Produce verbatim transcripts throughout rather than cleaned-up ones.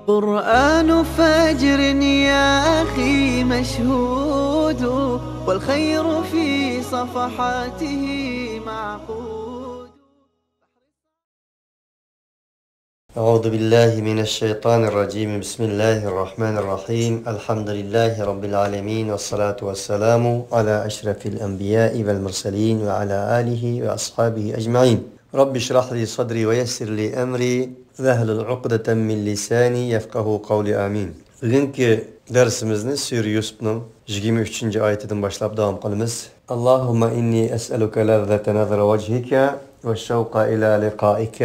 قرآن فجر يا أخي مشهود، والخير في صفحاته معقود. أعوذ بالله من الشيطان الرجيم. بسم الله الرحمن الرحيم. الحمد لله رب العالمين، والصلاة والسلام على أشرف الأنبياء والمرسلين وعلى آله وأصحابه أجمعين. رب اشرح لي صدري ويسر لي أمري واحلل عقدة من لساني يفقهوا قولي. آمين. بۈگۈنكى دەرسىمىزنى سۈرە يۈسۈپنىڭ يىگىرمە ئۈچىنچى ئايىتىدىن باشلاپ داۋام قىلىمىز. اللهم إني أسألك لذة نظر وجهك والشوق إلى لقائك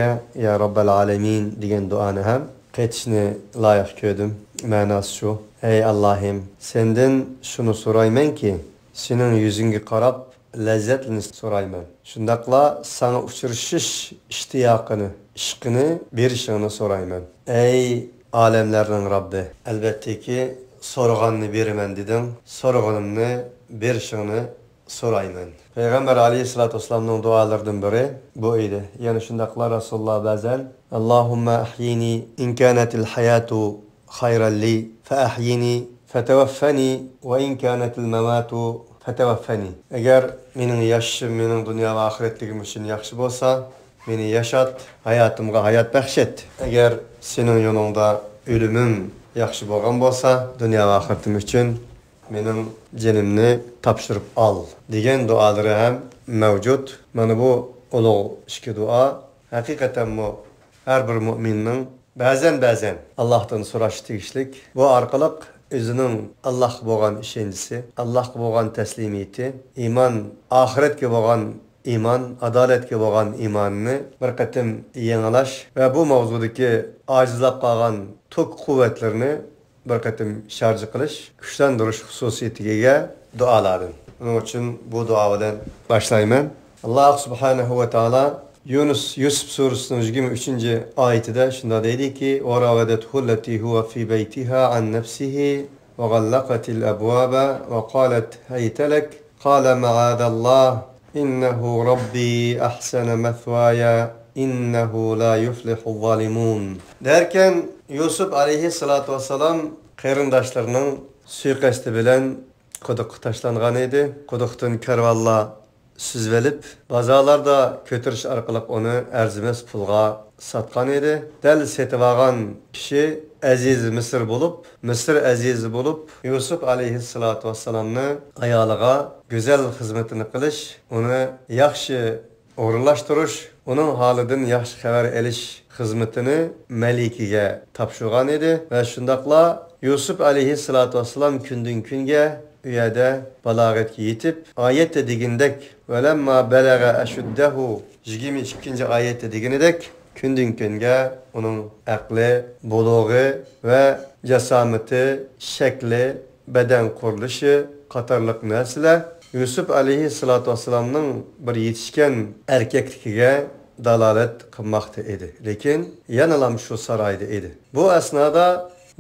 يا رب العالمين دېگەن دۇئانى ھەم قېتىشنى لايىق كۆردۈم. مەناسى شۇ: ئەي ئاللاھىم، سەندىن شۇنى سورايمەنكى، سېنىڭ يۈزۈڭگە قاراپ لەززەتلىنىشنى سورايمەن. شۇنداقلا ساڭا ئۇچرىشىش ئىشتىياقىنى، ئىشقىنى بېرىشىڭنى سورايمەن. ئەي ئالەملەرنىڭ رەببى، ئەلۋەتتىكى، سورىغاننى بېرىمەن دېدىڭ، سورىغىنىمنى بېرىشىڭنى سورايمەن. پەيغەمبەر ئەلەيھىسسالاتۇ ۋەسسالامنىڭ دۇئالىرىدىن بىرى بۇ ئىدى. يەنە شۇنداقلا رەسۇلۇللا بەزەن: اللهم أحيني إن كانت الحياة خيرا لي فأحيني، فتوفني وإن كانت الممات فتوفني. ئەگەر مېنىڭ ياشىشىم مېنىڭ دۇنيا ۋە ئاخىرەتلىكىم ئۈچۈن ياخشى بولسا، مېنى ياشات، ھاياتىمغا ھايات بەخش ئەت. ئەگەر سېنىڭ يولۇڭدا ئۆلۈمۈم ياخشى بولغان بولسا، دۇنيا ۋە ئاخىرىتىم ئۈچۈن مېنىڭ جېنىمنى تاپشۇرۇپ ئال، دېگەن دۇئالىرى ھەم مەۋجۇت. مانا بۇ ئۇلۇغ ئىككى دۇئا ھەقىقەتەنمۇ ھەر بىر مۇئمىننىڭ بەزەن-بەزەن ئاللاھتىن سوراشقا تېگىشلىك. بۇ ئارقىلىق ئۆزىنىڭ ئاللاھقا بولغان ئىشەنچىسى، ئاللاھقا بولغان تەسلىمىيىتى، ئىمان، ئاخىرەتكە بولغان ئىمان، ئادالەتكە بولغان ئىمانىنى بىر قېتىم يېڭىلاش ۋە بۇ ماۋزۇدىكى ئاجىزلاپ قالغان توك قۇۋۋەتلىرىنى بىر قېتىم شارژ قىلىش، كۈچلەندۈرۈش خۇسۇسىيىتىگە ئىگە دۇئالاردىن. ئۇنىڭ ئۈچۈن بۇ دۇئا بىلەن باشلايمەن. ئاللاھ سۇبھانەھۇ ۋە تائالا يۇنۇس، يۈسۈپ سۈرىسىنىڭ يىگىرمە ئۈچىنچى ئايىتىدە شۇنداق دەيدىكى: وراودته التي هو في بيتها عن نفسه وغلقت الأبواب وقالت هيت لك قال معاذ الله إنه ربي أحسن مثواي إنه لا يفلح الظالمون. دەركەن، يۈسۈپ ئەلەيھىسسالاتۇ ۋەسسالام قېرىنداشلىرىنىڭ سۇيىقەستى بىلەن قۇدۇققا تاشلانغان ئىدى. قۇدۇقتىن كارۋانلار سۈزۈۋېلىپ، بازارلاردا كۆتۈرۈش ئارقىلىق ئۇنى ئەرزىمەس پۇلغا ساتقان ئىدى. دەل سېتىۋالغان كىشى ئەزىزى مىسىر بولۇپ، مىسىر ئەزىزى بولۇپ، يۈسۈپ ئەلەيھىسسالاتۇ ۋەسسالامنى ئايالىغا گۈزەل خىزمىتىنى قىلىش، ئۇنى ياخشى ئورۇنلاشتۇرۇش، ئۇنىڭ ھالىدىن ياخشى خەۋەر ئېلىش خىزمىتىنى مەلىكىگە تاپشۇرغان ئىدى ۋە شۇنداقلا يۈسۈپ ئەلەيھىسسالاتۇ ۋەسسالام كۈندىن-كۈنگە ئۇ يەردە بالاغەتكە يېتىپ، ئايەتتە دېگىنىدەك، ولما بلغ أشده، يىگىرمە ئىككىنچى ئايەتتە دېگىنىدەك، كۈندىن-كۈنگە ئۇنىڭ ئەقلى، بۇلۇغى ۋە جاسامىتى، شەكلى، بەدەن قۇرۇلۇشى قاتارلىق نەرسىلەر يۈسۈپ ئەلەيھىسسالاتۇ ۋەسسالامنىڭ بىر يېتىشكەن ئەركەكلىكىگە دالالەت قىلماقتا ئىدى. لېكىن يەنىلا شۇ سارايدا ئىدى. بۇ ئەسنادا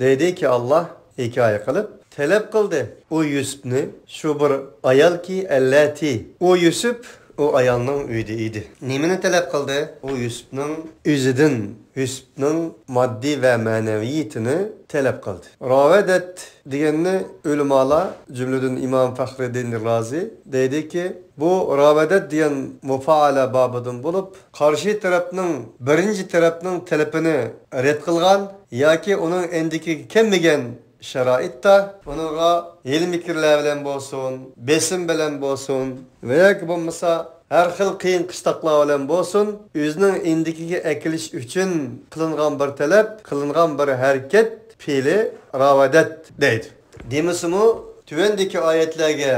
دەيدىكى، ئاللاھ ھېكايە قىلىپ، تەلەپ قىلدى ئۇ يۈسۈپنى، شۇ بىر ئايالكى، ئەللەتى، ئۇ يۈسۈپ ئۇ ئايالنىڭ ئۆيىدە ئىدى. نېمىنى تەلەپ قىلدى؟ ئۇ يۈسۈپنىڭ ئۆزىدىن، يۈسۈپنىڭ ماددىي ۋە مەنىۋىيىتىنى تەلەپ قىلدى. راۋەدەت دېگەننى ئۆلىمالار، جۈملىدىن ئىمام فەخرىددىن رازى دەيدىكى، بۇ راۋەدەت دېگەن مۇپائەلە بابىدىن بولۇپ، قارشى تەرەپنىڭ، بىرىنچى تەرەپنىڭ تەلىپىنى رەت قىلغان ياكى ئۇنىڭ ئەندىكىگە كەلمىگەن شارائىتتا ئۇنىڭغا ھىيلە-مىكىرلەر بىلەن بولسۇن، بېسىم بىلەن بولسۇن ۋە ياكى بولمىسا ھەر خىل قىيىن-قىستاقلار بىلەن بولسۇن، ئۆزىنىڭ ئىندىكىگە ئەكېلىش ئۈچۈن قىلىنغان بىر تەلەپ، قىلىنغان بىر ھەرىكەت پېئلى راۋادەت دەيدۇ. دېمىسىمۇ، تۆۋەندىكى ئايەتلەرگە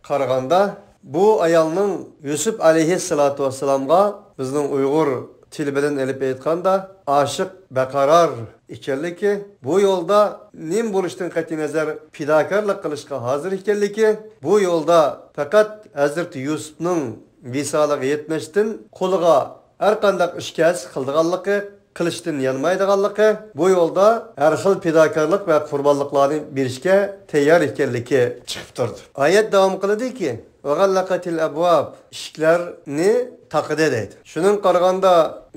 قارىغاندا، بۇ ئايالنىڭ يۈسۈپ ئەلەيھىسسالاتۇ ۋەسسالامغا، بىزنىڭ ئۇيغۇر تىلى بىلەن ئېلىپ ئېيتقاندا، ئاشىق بەقارار ئىكەنلىكى، بۇ يولدا نېمە بولۇشتىن قەتئىينەزەر پىداكارلىق قىلىشقا ھازىر ئىكەنلىكى، بۇ يولدا پەقەت ھەزرىتى يۈسۈپنىڭ ۋىسالىغا يەتمەستىن قولىغا ھەر قانداق ئىش كەلسە قىلىدىغانلىقى، قىلىشتىن يانمايدىغانلىقى، بۇ يولدا ھەر خىل پىداكارلىق ۋە قۇربانلىقلارنى بېرىشكە تەييار ئىكەنلىكى چىقىپ تۇرىدۇ. ئايەت داۋام قىلىدۇكى، ۋەغەللەقەتىل ئەبۋاب، ئىشىكلەرنى تاقىدى دەيدۇ. شۇنىڭغا قارىغاندا،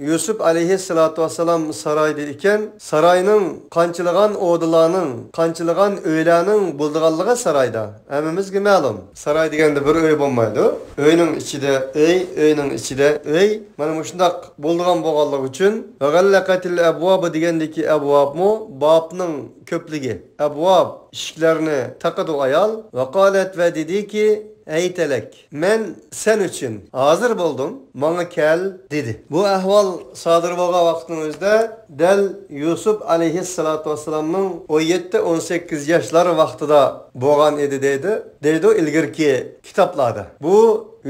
يۈسۈپ ئەلەيھىسسالاتۇ ۋەسسالام سارايدا ئىكەن، ساراينىڭ قانچىلىغان ئودىلارنىڭ، قانچىلىغان ئۆيلەرنىڭ بولىدىغانلىقى سارايدا ھەممىمىزگە مەلۇم. ساراي دېگەندە بىر ئۆي بولمايدۇ. ئۆينىڭ ئىچىدە ئۆي، ئۆينىڭ ئىچىدە ئۆي. مانا مۇشۇنداق بولىدىغان بولغانلىقى ئۈچۈن، ۋەغەللەقەتىل ئەبۋابۇ دېگەندىكى ئەبۋابمۇ، بابنىڭ كۆپلۈكى. ئەبۋاب، ئىشىكلەرنى تاقىدۇ ئايال. ۋەقالەت، ۋە دېدىكى، ھەيتەلەك، مەن سەن ئۈچۈن ھازىر بولدۇم، ماڭا كەل، دېدى. بۇ ئەھۋال سادىر بولغان ۋاقىتنىڭ ئۆزىدە دەل يۈسۈپ ئەلەيھىسسالاتۇ ۋەسسالامنىڭ ئون يەتتە، ئون سەككىز ياشلار ۋاقتىدا بولغان ئىدى دەيدۇ، دەيدۇ ئىلگىرىكى كىتابلاردا. بۇ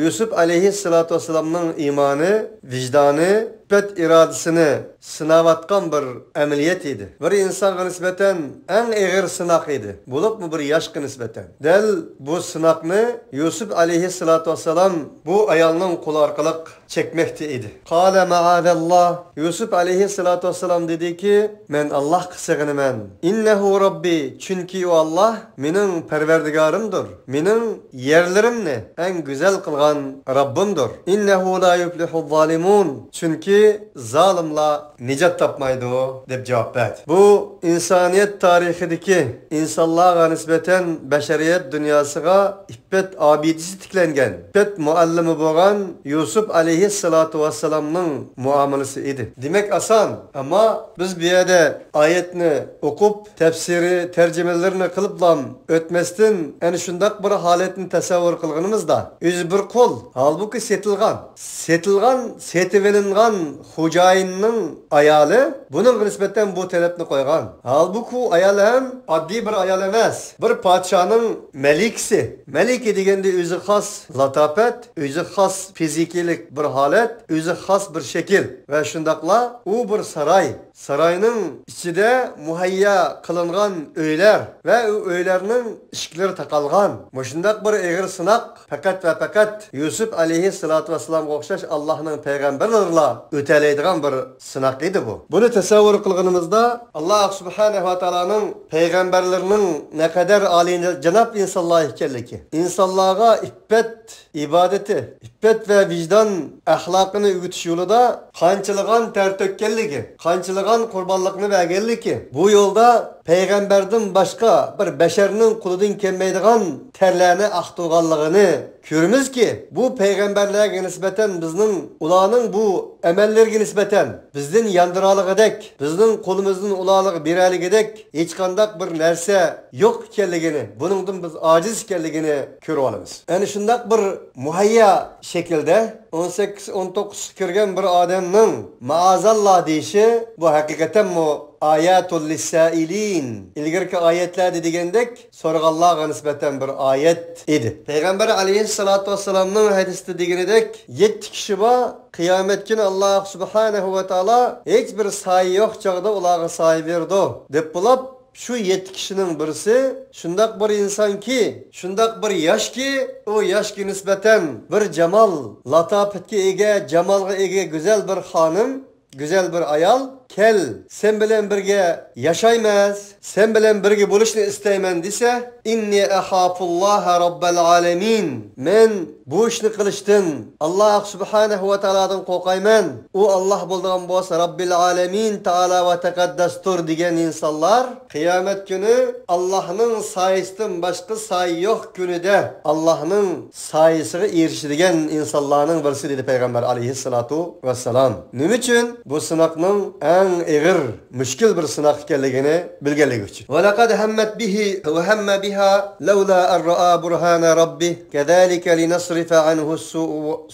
يۈسۈپ ئەلەيھىسسالاتۇ ۋەسسالامنىڭ ئىمانى، ۋىجدانى، ئىپپەت ئىرادىسىنى سىناۋاتقان بىر ئەمەلىيەت ئىدى. بىر ئىنسانغا نىسبەتەن ئەڭ ئېغىر سىناق ئىدى. بولۇپمۇ بىر ياشقا نىسبەتەن. دەل بۇ سىناقنى يۈسۈپ ئەلەيھىسسالاتۇ ۋەسسالام بۇ ئايالنىڭ قولى ئارقىلىق چەكمەكتە ئىدى. قالە مەئازەللا. يۈسۈپ ئەلەيھىسسالاتۇ ۋەسسالام دېدىكى، مەن ئاللاھقا سېغىنىمەن. ئىننەھۇ رەببى، چۈنكى ئۇ ئاللاھ مېنىڭ پەرۋەردىگارىمدۇر. مېنىڭ يەرلىرىمنى ئەڭ گۈزەل قىلغان رەببىمدۇر. ئىننەھۇ لا يۇفلىھۇز زالىمۇن. چۈنكى زالىملار نىجات تاپمايدۇ، دەپ جاۋاب بەردى. بۇ ئىنسانىيەت تارىخىدىكى ئىنسانلارغا نىسبەتەن بەشەرىيەت دۇنياسىغا ئىپپەت ئابىدىسى تىكلەنگەن، ئىپپەت مۇئەللىمى بولغان يۈسۈپ ئەلەيھىسسالاتۇ ۋەسسالامنىڭ مۇئامىلىسى ئىدى. دېمەك ئاسان، ئەمما بىز بۇ يەردە ئايەتنى ئوقۇپ، تەپسىرى، تەرجىمىلىرىنى قىلىپلام ئۆتمەستىن، ئەنە شۇنداق بىر ھالەتنى تەسەۋۋۇر قىلغىنىمىزدا، ئۆزى بىر قۇل، ھالبۇكى سېتىلغان، سېتىلغان، سېتىۋېلىنغان خوجايىننىڭ ئايالى بۇنىڭغا نىسبەتەن بۇ تەلەپنى قويغان. ھالبۇكى، ئۇ ئايال ھەم ئاددىي بىر ئايال ئەمەس، بىر پادىشاھنىڭ مەلىكىسى. مەلىكە دېگەندە ئۆزى خاس لاتاپەت، ئۆزى خاس فىزىكىيلىك بىر ھالەت، ئۆزى خاس بىر شەكىل ۋە شۇنداقلا ئۇ بىر ساراي. ساراينىڭ ئىچىدە مۇھەييا قىلىنغان ئۆيلەر ۋە ئۇ ئۆيلەرنىڭ ئىشىكلىرى تاقالغان. مۇشۇنداق بىر ئېغىر سىناق پەقەت ۋە پەقەت يۈسۈپ ئەلەيھىسسالاتۇ ۋەسسالامغا ئوخشاش ئاللاھنىڭ پەيغەمبەرلىرىلا ئۆتەلەيدىغان بىر سىناق ئىدى بۇ. بۇنى تەسەۋۋۇر قىلغىنىمىزدا، ئاللاھ سۇبھانەھۇ ۋە تائالانىڭ پەيغەمبەرلىرىنىڭ نەقەدەر ئالىيجاناب ئىنسانلار ئىكەنلىكى، ئىنسانلارغا ئىپپەت ئىبادىتى، ئىپپەت ۋە ۋىجدان ئەخلاقىنى ئۆگىتىش يولىدا قانچىلىغان تەر تۆككەنلىكى، قانچىلىغان قۇربانلىقنى بەرگەنلىكى، بۇ يولدا پەيغەمبەردىن باشقا بىر بەشەرنىڭ قولىدىن كەلمەيدىغان تەرلەرنى ئاقتۇرغانلىقىنى كۆرىمىزكى، بۇ پەيغەمبەرلەرگە نىسبەتەن بىزنىڭ ئۇلارنىڭ بۇ ئەمەللىرىگە نىسبەتەن بىزدىن ياندۇرالىغۇدەك، بىزنىڭ قولىمىزدىن ئۇلارغا بېرەلىگۈدەك ھېچقانداق بىر نەرسە يوق ئىكەنلىكىنى، بۇنىڭدىن بىز ئاجىز ئىكەنلىكىنى كۆرۈۋالىمىز. ئەنە شۇنداق بىر مۇھەييا شەكىلدە ئون سەككىز، ئون توققۇزغا كىرگەن بىر ئادەمنىڭ مائازاللا دېيىشى، بۇ ھەقىقەتەنمۇ ئايەتۇل لىسسائىلىن، ئىلگىرىكى ئايەتلەردە دېگەندەك سورىغانلارغا نىسبەتەن بىر ئايەت ئىدى. پەيغەمبەر ئەلەيھىسسالاتۇ ۋەسسالامنىڭ ھەدىستە دېگىنىدەك، يەتتە كىشى بار، قىيامەت كۈنى ئاللاھ سۇبھانەھۇ ۋە تائالا ھېچ بىر سايە يوق چاغدا ئۇلارغا سايە بېرىدۇ، دەپ بولۇپ، شۇ يەتتە كىشىنىڭ بىرسى شۇنداق بىر ئىنسانكى، شۇنداق بىر ياشكى، ئۇ ياشقا نىسبەتەن بىر جامال، لاتاپەتكە ئىگە، جامالغا ئىگە گۈزەل بىر خانىم، گۈزەل بىر ئايال، كەل، سەن بىلەن بىرگە ياشايمىز، سەن بىلەن بىرگە بولۇشنى ئىستەيمەن دېسە، ئىننى ئەخافۇللاھە رەببەل ئالەمىن، مەن بۇ ئىشنى قىلىشتىن ئاللاھ سۇبھانەھۇ ۋە تائالادىن قورقايمەن. ئۇ ئاللاھ بولىدىغان بولسا رەببىل ئالەمىن تائالا ۋە تەقەددەستۇر دېگەن ئىنسانلار قىيامەت كۈنى ئاللاھنىڭ سايىسىدىن باشقا سايە يوق كۈنىدە ئاللاھنىڭ سايىسىغا ئېرىشىدىغان ئىنسانلارنىڭ بىرسى، دېدى پەيغەمبەر ئەلەيھىسسالاتۇ ۋەسسالام. نېمە ئۈچۈن؟ بۇ سىناقنىڭ ئەڭ ئېغىر، مۈشكۈل بىر سىناق ئىكەنلىكىنى بىلگەنلىكى ئۈچۈن. ۋەلەقەد ھەممەت بىھى ۋە ھەممە بىھا لەۋلا ئەن رائا بۇرھانە رەببىھ كەزالىكە لىنەسرىفە ئەنھۇس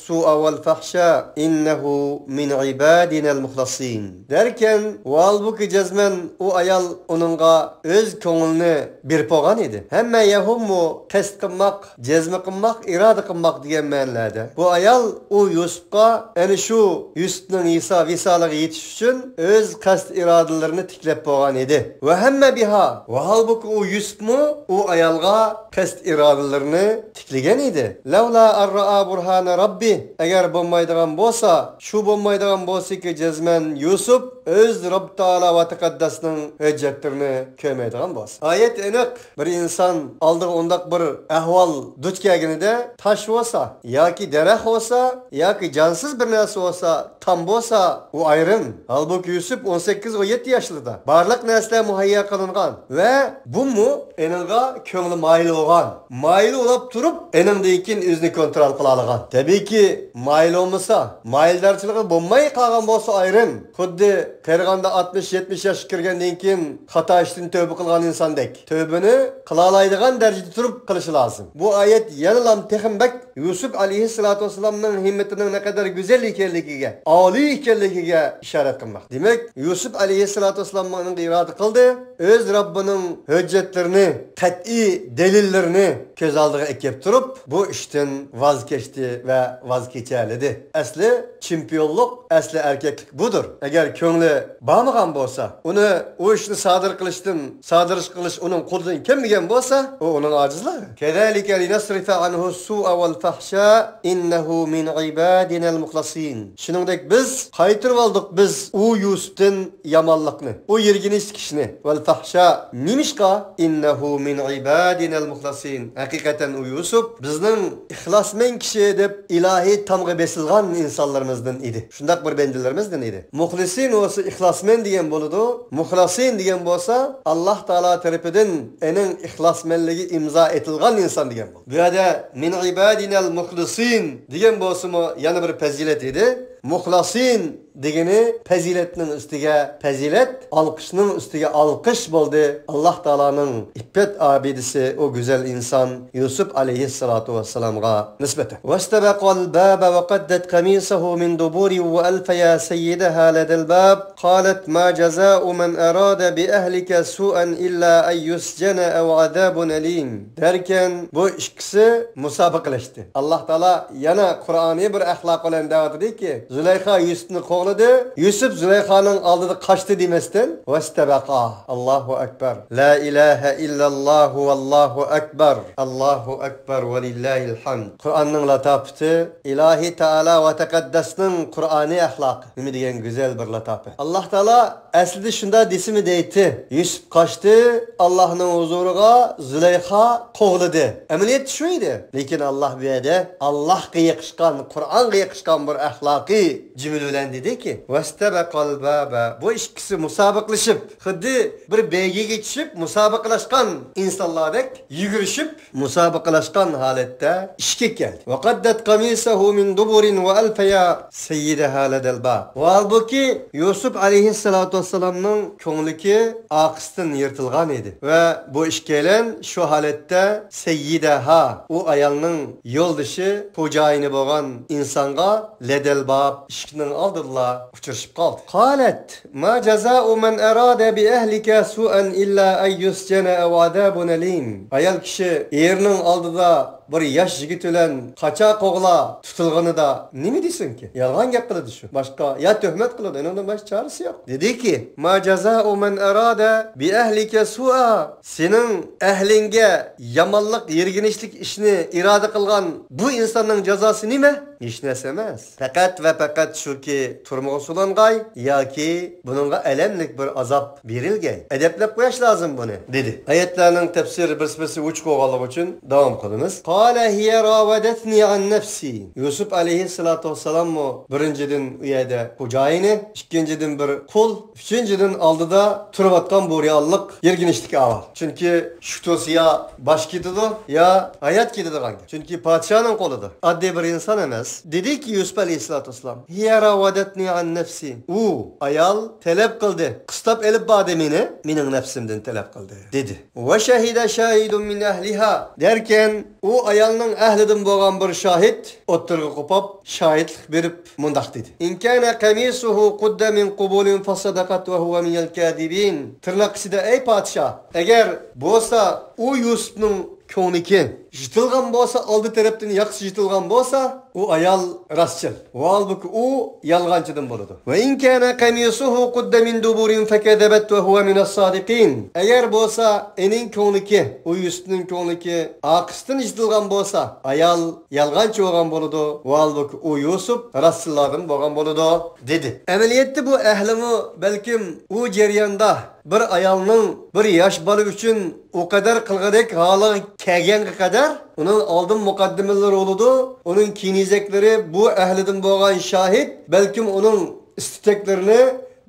سۇئە ۋەل فەھشا ئىننەھۇ مىن ئىبادىنەل مۇخلەسىن. دەركەن، ھالبۇكى جەزمەن ئۇ ئايال ئۇنىڭغا ئۆز كۆڭلىنى بېرىپ بولغان ئىدى. ھەممە يەھۇممۇ قەست قىلماق، جەزم قىلماق، ئىرادە قىلماق دېگەن مەنىلەردە. بۇ ئايال ئۇ يۈسۈپقا، ئەنە شۇ يۈسۈپنىڭ ۋىسا-، ۋىسالىغا يېتىش ئۈچۈن ئۆز قەست ئىرادىلىرىنى تىكلەپ بولغان ئىدى. ۋە ھەممە بىھا، ۋە ھالبۇكى ئۇ يۈسۈپمۇ ئۇ ئايالغا قەست ئىرادىلىرىنى تىكلىگەن ئىدى. لەۋلا ئەن رائا بۇرھانە رەببى، ئەگەر بولمايدىغان بولسا، شۇ بولمايدىغان بولسىكى جەزمەن يۈسۈپ ئۆز رەببى تائالا ۋە تەقەددەسنىڭ ھۆججەتلىرىنى كۆرمەيدىغان بولسا. ئايەت ئېنىق، بىر ئىنسان ئالدىغا ئۇنداق بىر ئەھۋال دۇچ كەلگىنىدە، تاش بولسا ياكى دەرەخ بولسا ياكى جانسىز بىر نەرسە بولسا، تام بولسا، ئۇ ئايرىم. ھالبۇكى يۈسۈپ ئون سەككىز، ئون يەتتە ياشلىرىدا. بارلىق نەرسىلەر مۇھەييا قىلىنغان ۋە بۇمۇ ئېنىڭغا كۆڭلى مايىل بولغان. مايىل بولاپ تۇرۇپ، ئېنىڭدىن كېيىن ئۆزىنى كونترول قىلالىغان. تەبىئىيكى، مايىل بولمىسا، مايىلدارچىلىقى بولماي قالغان بولسا ئايرىم. خۇددى قېرىغاندا ئاتمىش، يەتمىش ياشقا كىرگەندىن كېيىن خاتا ئىشتىن تۆبە قىلغان ئىنساندەك. تۆبىنى قىلالايدىغان دەرىجىدە تۇرۇپ قىلىشى لازىم. بۇ ئايەت يەنىلا تېخىمۇ بەك يۈسۈپ ئەلەيھىسسالاتۇ ۋەسسالامنىڭ ھىممىتىنىڭ نەقەدەر گۈزەل ئىكەنلىكىگە، ئالىي ئىكەنلىكىگە ئىشارەت قىلماقتا. دېمەك، يۈسۈپ ئەلەيھىسسالاتۇ ۋەسسالام مۇنىڭغا ئىرادە قىلدى، ئۆز رەببىنىڭ ھۆججەتلىرىنى، قەتئىي دەلىللىرىنى كۆز ئالدىغا ئەكىلىپ تۇرۇپ، بۇ ئىشتىن ۋاز كەچتى ۋە ۋاز كېچەلىدى. ئەسلى چېمپىيونلۇق، ئەسلى ئەركەكلىك بۇدۇر. ئەگەر كۆڭلى بارمىغان بولسا، ئۇنى، ئۇ ئىشنى سادىر قىلىشتىن، سادىر قىلىش ئۇنىڭ قولىدىن كەلمىگەن بولسا، ئۇ ئۇنىڭ ئاجىزلىقى. كەزالىكە لىنەسرىفە ئەنھۇ سۇئە ۋەل فەھشا، ئىننەھۇ مىن ئىبادىنەل مۇخلەسىن. شۇنىڭدەك بىز قايتۇرۇۋالدۇق بىز ئۇ يۈسۈپتىن يامانلىقنى، ئۇ يىرگىنچلىك ئىشنى، ۋەل فەھشا. نېمىشقا؟ ئىننەھۇ مىن ئىبادىنەل مۇخلەسىن. ھەقىقەتەن ئۇ يۈسۈپ بىزنىڭ ئىخلاسمەن كىشى دەپ ئىلاھىي تامغا بېسىلغان ئىنسانلىرىمىزدىن ئىدى. شۇنداق بىر بەندىلىرىمىزدىن ئىدى. مۇخلىسىن بولسا ئىخلاسمەن دېگەن بولىدۇ. مۇخلەسىن دېگەن بولسا ئاللاھ تائالا تەرىپىدىن ئېنىڭ ئىخلاسمەنلىكى ئىمزا ئېتىلغان ئىنسان دېگەن بولىدۇ. بۇ يەردە مىن ئىبادىنەل مۇخلىسىن دېگەن بولسىمۇ يەنە بىر پەزىلەت ئىدى. مۇخلەسىن دېگىنى پەزىلەتنىڭ ئۈستىگە پەزىلەت، ئالقىشنىڭ ئۈستىگە ئالقىش بولدى. ئاللاھ تائالانىڭ ئىپپەت ئابىدىسى ئۇ گۈزەل ئىنسان يۈسۈپ ئەلەيھىسسالاتۇ ۋەسسالامغا نىسبەتەن. ۋەستەبەقەل بابە ۋەقەددەت قەمىسەھۇ مىن دۇبۇرىن ۋەئەلفەيا سەييىدەھا لەدەل باب. قالەت ما جەزاء مەن ئەرادە بىئەھلىكە سۇئەن ئىللا ئەن يۇسجەنە ئەۋ ئازابۇن ئەلىم. دەركەن، بۇ ئىككىسى مۇسابىقىلەشتى. ئاللاھ تائالا يەنە قۇرئانىي بىر ئەخلاق بىلەن دەۋاتىدۇكى، زۇلەيخا يۈسۈپنى قوغلىدى، يۈسۈپ زۇلەيخانىڭ ئالدىدا قاچتى دېمەستىن، ۋەستەبەقا. ئاللاھۇ ئەكبەر. لا ئىلاھە ئىللەللاھۇ ۋەللاھۇ ئەكبەر. ئاللاھۇ ئەكبەر ۋەلىللاھىل ھەمد. قۇرئاننىڭ لاتاپىتى، ئىلاھى تائالا ۋە تەقەددەسنىڭ قۇرئانىي ئەخلاقى. نېمە دېگەن گۈزەل بىر لاتاپەت. ئاللاھ تائالا ئەسلىدە شۇنداق دېسىمۇ دەيتتى، يۈسۈپ قاچتى، ئاللاھنىڭ ھۇزۇرىغا زۇلەيخا قوغلىدى. ئەمەلىيەتتە شۇ ئىدى. لېكىن ئاللاھ بۇ يەردە ئاللاھقا يېقىشقان، قۇرئانغا يېقىشقان بىر ئەخلاقىي جۈملە بىلەن دېدىكى، ۋەستەبەقەل بابە، بۇ ئىككىسى مۇسابىقىلىشىپ، خۇددى بىر بەيگىگە چۈشۈپ مۇسابىقىلەشكەن ئىنسانلاردەك يۈگۈرۈشۈپ، مۇسابىقىلەشكەن ھالەتتە ئىشىككە كەلدى. ۋەقەددەت قەمىسەھۇ مىن دۇبۇرىن ۋەئەلفەيا سەييىدەھا لەدەل باب. ۋە ھالبۇكى، يۈسۈپ ئەلەيھىسسالاتۇ ۋەسسالامنىڭ كۆڭلىكى ئارقىسىدىن يىرتىلغان ئىدى. ۋە بۇ ئىككىيلەن شۇ ھالەتتە سەييىدەھا، ئۇ ئايالنىڭ يولدىشى، خوجايىنى بولغان ئىنسانغا لەدەل باب، ئىشىكنىڭ ئالدىدىلا ئۇچرىشىپ قالدى. قالەت ما جەزاء مەن ئەرادە بىئەھلىكە سۇئەن ئىللا ئەن يۇسجەنە ئەۋ ئازابۇن ئەلىم. ئايال كىشى ئېرىنىڭ ئالدىدا بىر ياش يىگىت بىلەن قاچا قوغلا تۇتۇلغىنىدا نېمە دېسۇنكى؟ يالغان گەپ قىلىدۇ شۇ. باشقا يا تۆھمەت قىلىدۇ، ئۇنىڭدىن باشقا چارىسى يوق. دېدىكى، ما جەزاء مەن ئەرادە بىئەھلىكە سۇئا. سېنىڭ ئەھلىڭگە يامانلىق، يىرگىنچلىك ئىشنى ئىرادە قىلغان بۇ ئىنساننىڭ جازاسى نېمە؟ ھېچ نەرسە ئەمەس. پەقەت ۋە پەقەت شۇكى، تۈرمىگە سولانغاي ياكى بۇنىڭغا ئەلەملىك بىر ئازاب بېرىلگەي. ئەدەپلەپ قويۇش لازىم بۇنى، دېدى. ئايەتلەرنىڭ تەپسىرى بىرسى-بىرسى ئوچۇق بولغانلىقى ئۈچۈن داۋام قىلىمىز. قالە ھىيە راۋەدەتنى ئەن نەفسى. يۈسۈپ ئەلەيھىسسالاتۇ ۋەسسالاممۇ بىرىنچىدىن ئۇ يەردە خوجايىنى، ئىككىنچىدىن بىر قۇل، ئۈچىنچىدىن ئالدىدا تۇرۇۋاتقان بۇ رېئاللىق يىرگىنچلىك ئەھۋال. چۈنكى شۇتۇسى يا باش كېتىدۇ، يا ھايات كېتىدىغان گەپ. چۈنكى پادىشاھنىڭ قولىدا. ئاددىي بىر ئىنسان ئەمەس. دېدىكى يۈسۈپ ئەلەيھىسسالاتۇ ۋەسسالام، ھىيە راۋەدەتنى ئەن نەفسى. ئۇ ئايال تەلەپ قىلدى، قىستاپ ئېلىپ باردى مېنى، مېنىڭ نەپسىمدىن تەلەپ قىلدى، دېدى. ۋە شەھىدە شاھىدۇن مىن ئەھلىھا. دەركەن، ئۇ ئايالنىڭ ئەھلىدىن بولغان بىر شاھىت ئوتتۇرىغا قوپۇپ، شاھىتلىق بېرىپ مۇنداق دېدى. ئىن كانە قەمىسۇھۇ قۇددە مىن قۇبۇلىن فەسەدەقەت ۋە ھۇۋە مىنەل كازىبىن. تىرناق ئىچىدە، ئەي پادىشاھ، ئەگەر بولسا ئۇ يۈسۈپنىڭ كۆڭلىكى يىرتىلغان بولسا، ئالدى تەرەپتىن ياقىسى يىرتىلغان بولسا، ئۇ ئايال راستچىل. ھالبۇكى، ئۇ يالغانچىدىن بولىدۇ. وإن كان قميصه قد من دبر فكذبت وهو من الصادقين. ئەگەر بولسا ئېنىڭ كۆڭلىكى، ئۇ يۈسۈپنىڭ كۆڭلىكى ئارقىسىدىن يىرتىلغان بولسا، ئايال يالغانچى بولغان بولىدۇ. ھالبۇكى، ئۇ يۈسۈپ راستچىللاردىن بولغان بولىدۇ، دېدى. ئەمەلىيەتتە بۇ ئەھلىمۇ بەلكىم ئۇ جەرياندا بىر ئايالنىڭ بىر ياش بالا ئۈچۈن ئۇ قەدەر قىلغۇدەك ھالىغا كەلگەنگە قەدەر ئۇنىڭ ئالدىن مۇقەددىمىلىرى بولىدۇ، ئۇنىڭ كېيىنىزەكلىرى، بۇ ئەھلىدىن بولغان شاھىت، بەلكىم ئۇنىڭ ئىستىتەكلىرىنى،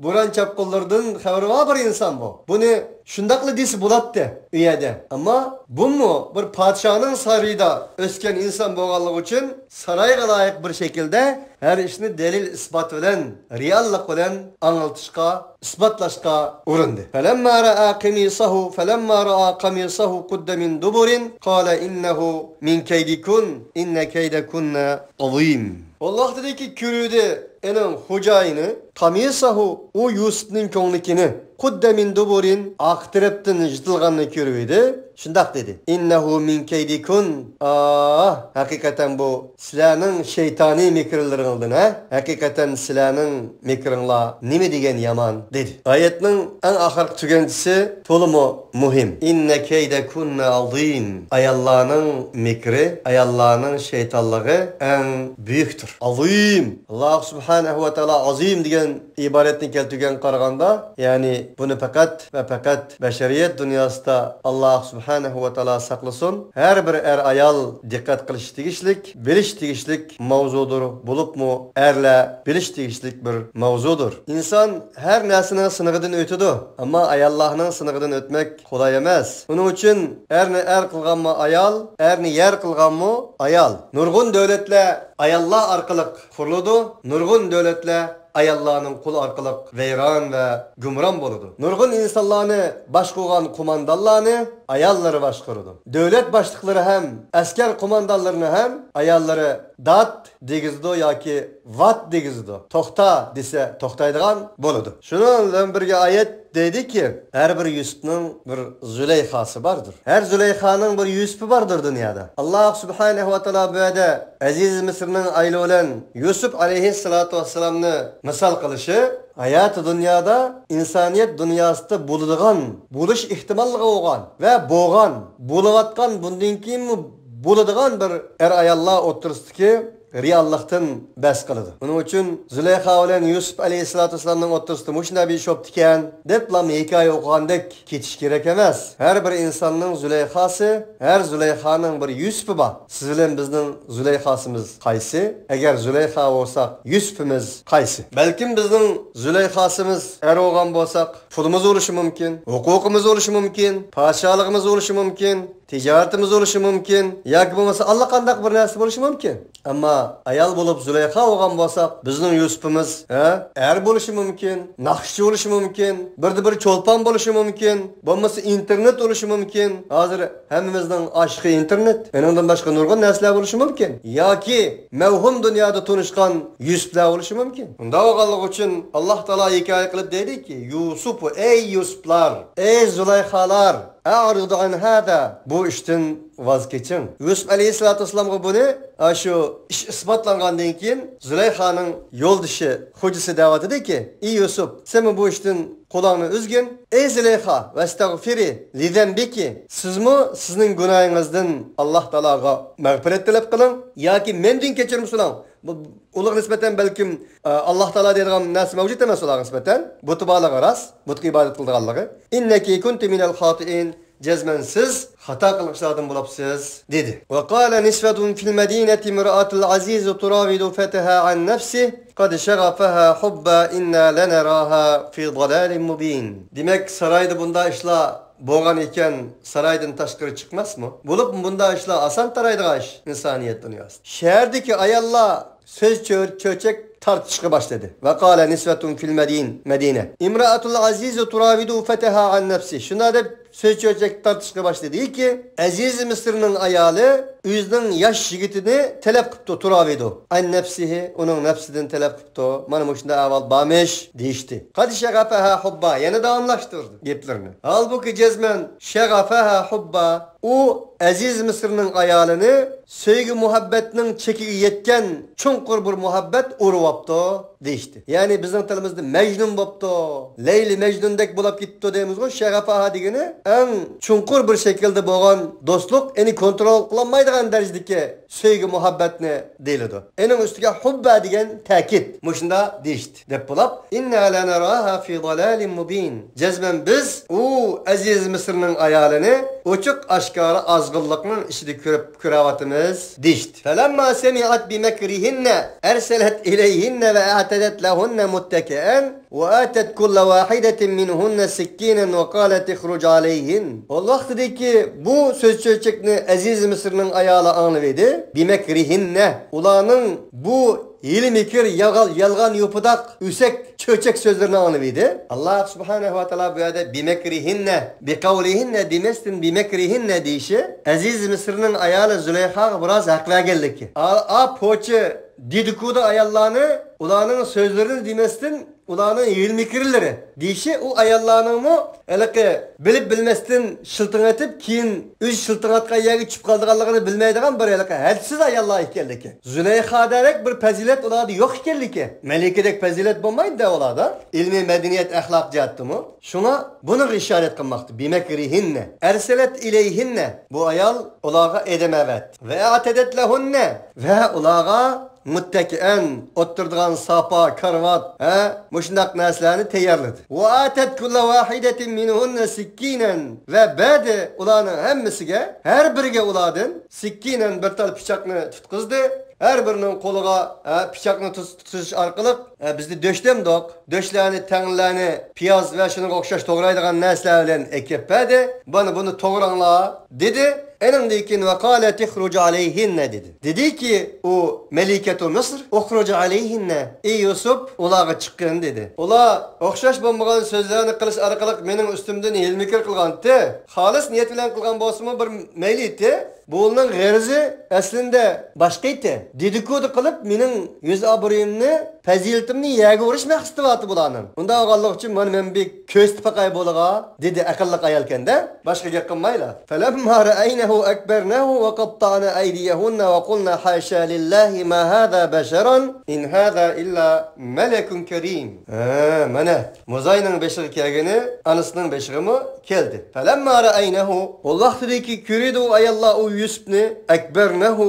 بوران چاپقۇنلىرىدىن خەۋىرى بار بىر ئىنسان بۇ. بۇنى شۇنداقلا دېسە بولاتتى ئۇ يەردە. ئەمما بۇمۇ بىر پادىشاھنىڭ سارىيىدا ئۆسكەن ئىنسان بولغانلىقى ئۈچۈن سارايغا لايىق بىر شەكىلدە ھەر ئىشنى دەلىل-ئىسپات بىلەن، رېئاللىق بىلەن ئاڭلىتىشقا، ئىسپاتلاشقا ئۇرۇندى. فلما رأى قميصه، فلما رأى قميصه قد من دبر قال إنه من كيدكن إن كيدكن عظيم. ئاللاھ دېدىكى، كۆرۈۋىدى ئېنىڭ خوجايىنى، قميصه، ئۇ يۈسۈپنىڭ كۆڭلىكىنى، قد من دبر، ئارقا تەرەپتىن يىرتىلغاننى كۆرۈۋىدى. شۇنداق دېدى. إنه من كيدكن. ئاھ، ھەقىقەتەن بۇ سىلەرنىڭ شەيتانىي مىكىرلىرىڭلاردىن، ھە؟ ھەقىقەتەن سىلەرنىڭ مىكرىڭلار نېمە دېگەن يامان، دېدى. ئايەتنىڭ ئەڭ ئاخىرقى تۈگەندىسى تولىمۇ مۇھىم. إن كيدكن عظيم. ئاياللارنىڭ مىكرى، ئاياللارنىڭ شەيتانلىقى ئەڭ بۈيۈكتۇر. ئازىم. ئاللاھ سۇبھانەھۇ ۋە تائالا ئازىم دېگەن ئىبارەتنى كەلتۈرگەن قارىغاندا، يەنى بۇنى پەقەت ۋە پەقەت بەشەرىيەت دۇنياسىدا ئاللاھ سۇبھانەھۇ ۋە تائالا ساقلىسۇن، ھەر بىر ئەر-ئايال دىققەت قىلىشى تېگىشلىك، بىلىشى تېگىشلىك ماۋزۇدۇر، بولۇپمۇ ئەرلەر بىلىشى تېگىشلىك بىر ماۋزۇدۇر. ئىنسان ھەر نەرسىنىڭ سىنىقىدىن ئۆتىدۇ، ئەمما ئاياللارنىڭ سىنىقىدىن ئۆتمەك قولاي ئەمەس. ئۇنىڭ ئۈچۈن ئەرنى ئەر قىلغانمۇ ئايال، ئەرنى يەر قىلغانمۇ ئايال. نۇرغۇن دۆلەتلەر ئاياللار ئارقىلىق قۇرۇلىدۇ، نۇرغۇن دۆلەتلەر ئاياللارنىڭ قولى ئارقىلىق ۋەيران ۋە گۇمران بولىدۇ. نۇرغۇن ئىنسانلارنى باشقۇرغان قوماندانلارنى ئاياللىرى باشقۇرىدۇ. دۆلەت باشلىقلىرى ھەم ئەسكەر قوماندانلىرىنى ھەم ئاياللىرى دات دېگۈزىدۇ ياكى ۋات دېگۈزىدۇ. توختا دېسە توختايدىغان بولىدۇ. شۇنىڭ بىلەن بىرگە ئايەت دەيدىكى، ھەر بىر يۈسۈپنىڭ بىر زۇلەيخاسى باردۇر. ھەر زۇلەيخانىڭ بىر يۈسۈپى باردۇر دۇنيادا. ئاللاھ سۇبھانەھۇ ۋە تائالا بۇ يەردە ئەزىز مىسىرنىڭ ئايالى بىلەن يۈسۈپ ئەلەيھىسسالاتۇ ۋەسسالامنى مىسال قىلىشى، ھاياتى دۇنيادا ئىنسانىيەت دۇنياسىدا بولىدىغان، بولۇش ئېھتىماللىقى بولغان ۋە بولغان، بولۇۋاتقان، بۇندىن كېيىنمۇ بولىدىغان بىر ئەر-ئاياللار ئوتتۇرىسىدىكى رېئاللىقتىن بەھس قىلىدۇ. ئۇنىڭ ئۈچۈن زۇلەيخا بىلەن يۈسۈپ ئەلەيھىسسالاتۇ ۋەسسالامنىڭ ئوتتۇرىسىدا مۇشۇنداق بىر ئىش بوپتىكەن، دەپلا ھېكايە ئوقۇغاندەك كېتىش كېرەك ئەمەس. ھەر بىر ئىنساننىڭ زۇلەيخاسى، ھەر زۇلەيخانىڭ بىر يۈسۈپى بار. سىز بىلەن بىزنىڭ زۇلەيخاسىمىز قايسى؟ ئەگەر زۇلەيخا بولساق، يۈسۈپىمىز قايسى؟ بەلكىم بىزنىڭ زۇلەيخاسىمىز ئەر بولغان بولساق، پۇلىمىز بولۇشى مۇمكىن، ھوقۇقىمىز بولۇشى مۇمكىن، پادىشاھلىقىمىز بولۇشى مۇمكىن، تىجارىتىمىز بولۇشى مۇمكىن ياكى بولمىسا ئاللىقانداق بىر نەرسە بولۇشى مۇمكىن. ئەمما ئايال بولۇپ زۇلەيخا بولغان بولساق، بىزنىڭ يۈسۈپىمىز، ھە، ئەر بولۇشى مۇمكىن، ناخشىچى بولۇشى مۇمكىن، بىردە بىر چولپان بولۇشى مۇمكىن، بولمىسا ئىنتېرنېت بولۇشى مۇمكىن. ھازىر ھەممىمىزنىڭ ئاشىقى ئىنتېرنېت. ئېنىڭدىن باشقا نۇرغۇن نەرسىلەر بولۇشى مۇمكىن. ياكى مەۋھۇم دۇنيادا تونۇشقان يۈسۈپلەر بولۇشى مۇمكىن. ئۇنداق بولغانلىقى ئۈچۈن ئاللاھ تائالا ھېكايە قىلىپ دەيدىكى، يۈسۈپ، ئەي يۈسۈپلار، ئەي زۇلەيخالار، ئەئرىض ئەن ھازا، بۇ ئىشتىن ۋاز كېچىڭ. يۈسۈپ ئەلەيھىسسالاتۇ ۋەسسالامغا بۇنى، ئاشۇ ئىش ئىسپاتلانغاندىن كېيىن زۇلەيخانىڭ يولدىشى، خوجىسى دەۋاتىدىكى، ئى يۈسۈپ، سەنمۇ بۇ ئىشتىن قولۇڭنى ئۈزگىن. ئەي زۇلەيخا، ۋەستەغفىرى لىزەنبىكى، سىزمۇ سىزنىڭ گۇناھىڭىزدىن ئاللاھ تائالاغا مەغپىرەت تەلەپ قىلىڭ ياكى مەندىن كەچۈرۈم سوراڭ. بۇ، ئۇلارغا نىسبەتەن بەلكىم، ئە، ئاللاھ تائالا دەيدىغان نەرسە مەۋجۇت ئەمەس ئۇلارغا نىسبەتەن. بۇتى بارلىقى راست، بۇتقا ئىبادەت قىلىدىغانلىقى. ئىننەكى كۇنتى مىنەل خاتىئىن، جەزمەن سىز خاتا قىلغۇچىلاردىن بولۇپسىز، دېدى. ۋە قالە نىسۋەتۇن فىل مەدىنەتى ئىمرائەتۇل ئەزىزى تۇراۋىدۇ فەتەھا ئەن نەفسىھ قەد شەغەفەھا ھۇببا ئىننا لەنەراھا فى ضەلالىن مۇبىن. دېمەك، سارايدا بۇنداق ئىشلار بولغان ئىكەن، سارايدىن تاشقىرى چىقماسمۇ؟ بولۇپمۇ بۇنداق ئىشلار ئاسان تارايدىغان ئىش ئىنسانىيەت دۇنياسىدا. شەھەردىكى ئاياللار سۆز چۆ-، چۆچەك تارتىشقا باشلىدى. ۋە قالە نىسۋەتۇن فىل مەدىن-، مەدىنە ئىمرائەتۇل ئەزىزى تۇراۋىدۇ فەتەھا ئەن نەفسىھ. شۇنداق دەپ سۆز چۆچەك تارتىشقا باشلىدىكى، ئەزىز مىسىرنىڭ ئايالى ئۆزىنىڭ ياش يىگىتىنى تەلەپ قىپتۇ، تۇراۋىدۇ. ئەن نەفسىھى، ئۇنىڭ نەپسىدىن تەلەپ قىپتۇ. مانا مۇشۇنداق ئەھۋال بارمىش، دېيىشتى. قەد شەغەفەھا ھۇببا، يەنە داۋاملاشتۇردى گەپلىرىنى. ھالبۇكى، جەزمەن، شەغەفەھا ھۇببا، ئۇ ئەزىز مىسىرنىڭ ئايالىنى سۆيگۈ مۇھەببەتنىڭ چېكىگە يەتكەن چوڭقۇر بىر مۇھەببەت ئۇرۇۋاپتۇ، دېيىشتى. يەنى بىزنىڭ تىلىمىزدا مەجنۇن بوپتۇ، لەيلى مەجنۇندەك بولاپ كېتىپتۇ دەيمىزغۇ. شەغەفەھا دېگىنى ئەڭ چوڭقۇر بىر شەكىلدە بولغان دوستلۇق، ئەنى كونترول قىلالمايدىغان دەرىجىدىكى سۆيگۈ مۇھەببەتنى دېيىلىدۇ. ئېنىڭ ئۈستىگە ھۇببا دېگەن تەكىت. مۇشۇنداق دېيىشتى دەپ بولاپ، ئىننا لەنەراھا فى دالالىن مۇبىن. جەزمەن بىز ئۇ ئەزىز مىسىرنىڭ ئايالىنى ئوچۇق ئاشكارا ئازغىنلىقنىڭ ئىچىدە كۆرۈپ، كۆرۈۋاتىمىز، دېيىشتى. فلما سمعت بمكرهن أرسلت إليهن وأعتدت لهن متكئا وآتت كل واحدة منهن سكينا وقالت اخرج عليهن. ئۇ ۋاقتىدىكى بۇ سۆز چۆچەكنى ئەزىز مىسىرنىڭ ئايالى ئاڭلىۋىدى. بمكرهن، ئۇلارنىڭ بۇ ھىيلە-مىكىر، يالغان، يالغان يوپىداق، ئۆسەك، چۆچەك سۆزلىرىنى ئاڭلىۋىدى. ئاللا سۇبھانەھۇ ۋە تائالا بۇ يەردە بىمەكرىھىننە، بىقەۋلىھىننە دېمەستىن، بىمەكرىھىننە دېيىشى ئەزىز مىسىرنىڭ ئايالى زۇلەيخاغا بىراز ھەق بەرگەنلىكى. ئا، ئا پوچى دېدىكۇدا ئاياللارنى، ئۇلارنىڭ سۆزلىرىنى دېمەستىن، ئۇلارنىڭ ھىيلە-مىكىرلىرى دېيىشى ئۇ ئاياللارنىڭمۇ ھېلىقى بىلىپ بىلمەستىن شىلتىڭ ئېتىپ، كېيىن ئۆزى شىلتىڭ ئاتقان يەرگە چۈشۈپ قالىدىغانلىقىنى بىلمەيدىغان بىر ھېلىقى ھەدسىز ئاياللار ئىكەنلىكى. زۇلەيخادەك بىر پەزىلەت ئۇلاردا يوق ئىكەنلىكى. مەلىكىدەك پەزىلەت بولمايدۇ-دە ئۇلاردا. ئىلمىي مەدەنىيەت، ئەخلاق جەھەتتىمۇ. شۇڭا بۇنىڭغا ئىشارەت قىلماقتا. بىمەكرىھىننە. ئەرسەلەت ئىلەيھىننە. بۇ ئايال ئۇلارغا ئادەم ئەۋەتتى. ۋە ئەتەدەت لەھۇننە. ۋە ئۇلارغا مۇتتەكىئەن، ئولتۇرىدىغان ساپا، كارىۋات، ھە، مۇشۇنداق نەرسىلەرنى تەييارلىدى. ۋە ئاتەت كۇللە ۋاھىدەتىن مىنھۇننە سىككىنەن، ۋە بەردى ئۇلارنىڭ ھەممىسىگە، ھەر بىرىگە ئۇلاردىن سىككىنەن، بىر تال پىچاقنى تۇتقۇزدى. ھەر بىرىنىڭ قولىغا، ھە، پىچاقنى تۇت-، تۇتۇش ئارقىلىق، ھە، بىزدە دۆش دەمدۇق، دۆشلەرنى، تەڭلەرنى پىياز ۋە شۇنىڭغا ئوخشاش توغرايدىغان نەرسىلەر بىلەن ئەكەپ بەردى. مانا بۇنى توغراڭلار، دېدى. ئېنىڭدىن كېيىن ۋە قالەت ئىخرۇج ئەلەيھىننە دېدى. دېدىكى ئۇ مەلىكەتۇ مىسىر، ئۇخرۇج ئەلەيھىننە، ئى يۈسۈپ، ئۇلارغا چىققىن دېدى. ئۇلار ئوخشاش بولمىغان سۆزلەرنى قىلىش ئارقىلىق مېنىڭ ئۈستۈمدىن ھىيلە-مىكىر قىلغانتى. خالىس نىيەت بىلەن قىلغان بولسىمۇ بىر مەيلى ئىدى. بۇنىڭ غەرىزى ئەسلىندە باشقا ئىدى. دېدىكۇدا قىلىپ مېنىڭ يۈز ئابرۇيۇمنى، پەزىلىتىمنى يەرگە ئۇرۇش مەقسىتى بارتى بۇلارنىڭ. ئۇنداق بولغانلىقى ئۈچۈن مانا مەن بىر كۆرسىتىپ باقاي بۇلىغا، دېدى ئەقىللىق ئايالكەندە. باشقا گەپ قىلمايلا. فلما رأينه أكبرنه وقطعن أيديهن وقلن حاشا لله ما هذا بشرا إن هذا إلا ملك كريم. ھە، مانا، موزاينىڭ بېشىغا كەلگىنى ئانىسىنىڭ بېشىغىمۇ كەلدى. فلما رأينه، ئۇ ۋاقتىدىكى كۆرىدۇ ئۇ ئاياللار ئۇ يۈسۈپنى، أكبرنه،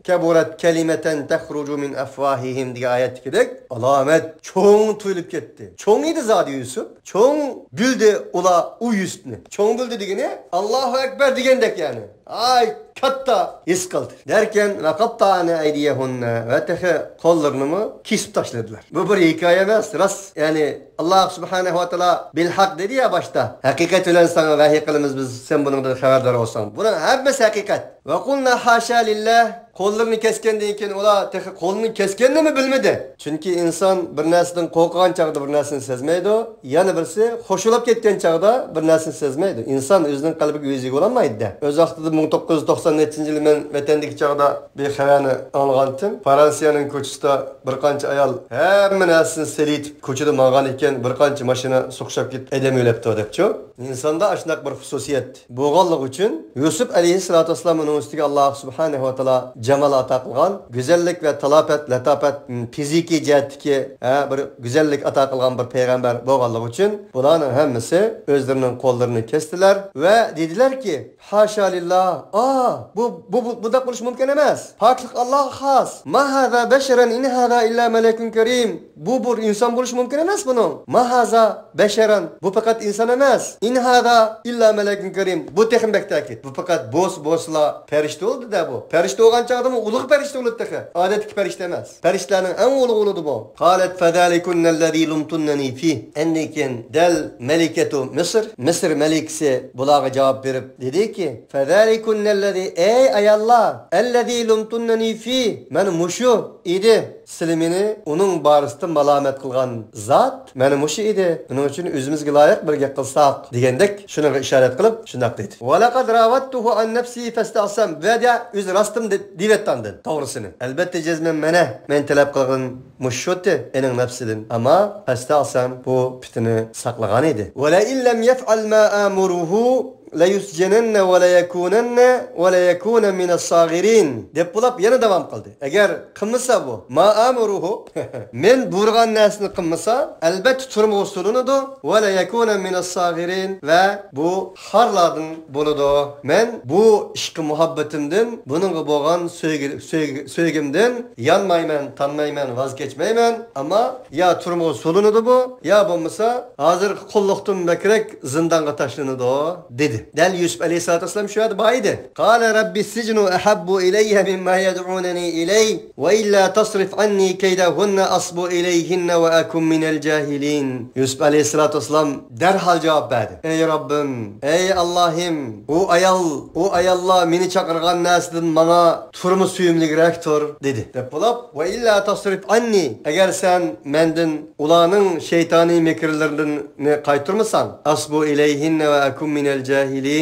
كبرت كلمة تخرج من أفواههم دېگەن ئايەتتىكىدەك ئالامەت چوڭ تۇيۇلۇپ كەتتى. چوڭ ئىدى زادى يۈسۈپ. چوڭ بىلدى ئۇلار ئۇ يۈسۈپنى. چوڭ بىلدى دېگىنى، ئاللاھۇ ئەكبەر دېگەندەك يەنى. ئاي، كاتتا ھېس قىلدى. دەركەن، ۋە قەتتەئنە ئەيدىيەھۇننە، ۋە تېخى قوللىرىنىمۇ كېسىپ تاشلىدىلار. بۇ بىر ھېكايە ئەمەس، راست. يەنى، ئاللاھ سۇبھانەھۇ ۋە تائالا بىلھەق دېدى يا باشتا، ھەقىقەت بىلەن ساڭا ۋەھىي قىلىمىز بىز، سەن بۇنىڭدىن خەۋەردار بولساڭ. بۇنىڭ ھەممىسى ھەقىقەت. ۋە قۇلنا ھاشا لىللاھ، قوللىرىنى كەسكەندىن كېيىن ئۇلار تېخى قولىنى كەسكەننىمۇ بىلمىدى. چۈنكى ئىنسان بىر نەرسىدىن قورققان چاغدا بىر نەرسىنى سەزمەيدۇ، يەنە بىرسى خوش بولاپ كەتكەن چاغدا بىر نەرسىنى سەزمەيدۇ. ئىنسان ئۆزىنىڭ قەلبىگە ئۆزى ئىگە بولالمايدۇ-دە. ئۆز ۋاقتىدا مىڭ توققۇز يۈز توقسان نەچچىنچى يىلى مەن ۋەتەندىكى چاغدا بىر خەۋەرنى ئاڭلىغانتىم. فرانسىيەنىڭ كوچىسىدا بىر قانچە ئايال ھەممە نەرسىنى سېلىۋېتىپ كوچىدا ماڭغان ئىكەن، بىر قانچە ماشىنا سوقۇشۇپ كېتىپ ئادەم ئۆلۈپتۇ دەپچۇ. ئىنساندا ئاشۇنداق بىر خۇسۇسىيەت بولغانلىقى ئۈچۈن يۈسۈپ ئەلەيھىسسالاتۇ ۋەسسالام ئۇنىڭ ئۈستىگە ئاللاھ سۇبھانەھۇ ۋە تائالا جامال ئاتا قىلغان، گۈزەللىك ۋە تالاپەت، لاتاپەت، م، فىزىكىي جەھەتتىكى، ھە، بىر گۈزەللىك ئاتا قىلغان بىر پەيغەمبەر بولغانلىقى ئۈچۈن بۇلارنىڭ ھەممىسى ئۆزلىرىنىڭ قوللىرىنى كەستىلەر ۋە دېدىلەركى، ھاشا لىللاھ، ئا، بۇ، بۇ، بۇ، بۇنداق بولۇشى مۇمكىن ئەمەس. پاكلىق ئاللاھقا خاس. ما ھازا بەشەرەن ئىن ھازا ئىللا مەلەكۇن كەرىم. بۇ بىر ئىنسان بولۇشى مۇمكىن ئەمەس بۇنىڭ. ما ھازا بەشەرەن، بۇ پەقەت ئىنسان ئەمەس. ئىن ھازا ئىللا مەلەكۇن كەرىم. بۇ تېخىمۇ بەك تەكىت. بۇ پەقەت بولسا بولسىلا پەرىشتە بولىدۇ-دە بۇ. پەرىشتە بولغان چاغدىمۇ ئۇلۇغ پەرىشتە بولىدۇ تېخى. ئادەتتىكى پەرىشتە ئەمەس. پەرىشتىلەرنىڭ ئەڭ ئۇلۇغى بولىدۇ بۇ. قالەت فەزالىكۇننەللەزى لۇمتۇننەنى فىھ. ئەندىن كېيىن دەل مەلىكەتۇ مىسىر، مىسىر مەلىكىسى بۇلارغا جاۋاب بېرىپ دېدىكى، فەزالىكۇننەللەزى ئەي ئاياللار، ئەللەزى لۇمتۇننەنى فى، مانا مۇشۇ ئىدى سىلى مېنى ئۇنىڭ بارىسىدا مالامەت قىلغان زات، مانا مۇشۇ ئىدى. ئۇنىڭ ئۈچۈن ئۆزىمىزگە لايىق بىر گەپ قىلساق، دېگەندەك شۇنىڭغا ئىشارەت قىلىپ شۇنداق دېدى. ۋەلەقەد راۋەتتۇھۇ ئەن نەفسىھى فەستەئسەم. بۇ يەردە ئۆزى راستىم دە-، دېيىۋەتتى ئاندىن توغرىسىنى. ئەلبەتتە، جەزمەن مانا مەن تەلەپ قىلغىنىم مۇشۇ شۇتى ئېنىڭ نەپسىدىن. ئەمما پەستە ئالسام، بۇ پىتىنى ساقلىغان ئىدى. ولئن لم يفعل ما آمره ليسجنن وليكونن، وليكون من الصاغرين، دەپ بولاپ يەنە داۋام قىلدى. ئەگەر قىلمىسا بۇ، ما ئامۇرۇھۇ، مەن بۇيرۇغان نەرسىنى قىلمىسا، ئەلبەتتە تۈرمىگە سولىنىدۇ. وليكون من الصاغرين، ۋە بۇ خارلاردىن بولىدۇ. مەن بۇ ئىشقى مۇھەببىتىمدىن، بۇنىڭغا بولغان سۆيگۈ-، سۆيگۈ-، سۆيگۈمدىن يانمايمەن، تانمايمەن، ۋاز كەچمەيمەن. ئەمما يا تۈرمىگە سولىنىدۇ بۇ، يا بولمىسا ھازىرقى قۇللۇقتىن بەكرەك زىندانغا تاشلىنىدۇ، دېدى. دەل يۈسۈپ ئەلەيھىسسالاتۇ ۋەسسالام شۇ يەردە بار ئىدى. قال رب السجن أحب إلي مما يدعونني إليه وإلا تصرف عني كيدهن أصب إليهن وأكن من الجاهلين. يۈسۈپ ئەلەيھىسسالاتۇ ۋەسسالام دەرھال جاۋاب بەردى. ئەي رەببىم، ئەي ئاللاھىم، ئۇ ئايال، ئۇ ئاياللار مېنى چاقىرغان نەرسىدىن ماڭا تۈرمە سۆيۈملۈكرەكتۇر، دېدى. دەپ بولاپ، وإلا تصرف عني، ئەگەر سەن مەندىن ئۇلارنىڭ شەيتانىي مىكىرلىرىنى قايتۇرمىساڭ، أصب إليهن وأكن من الجاهلين،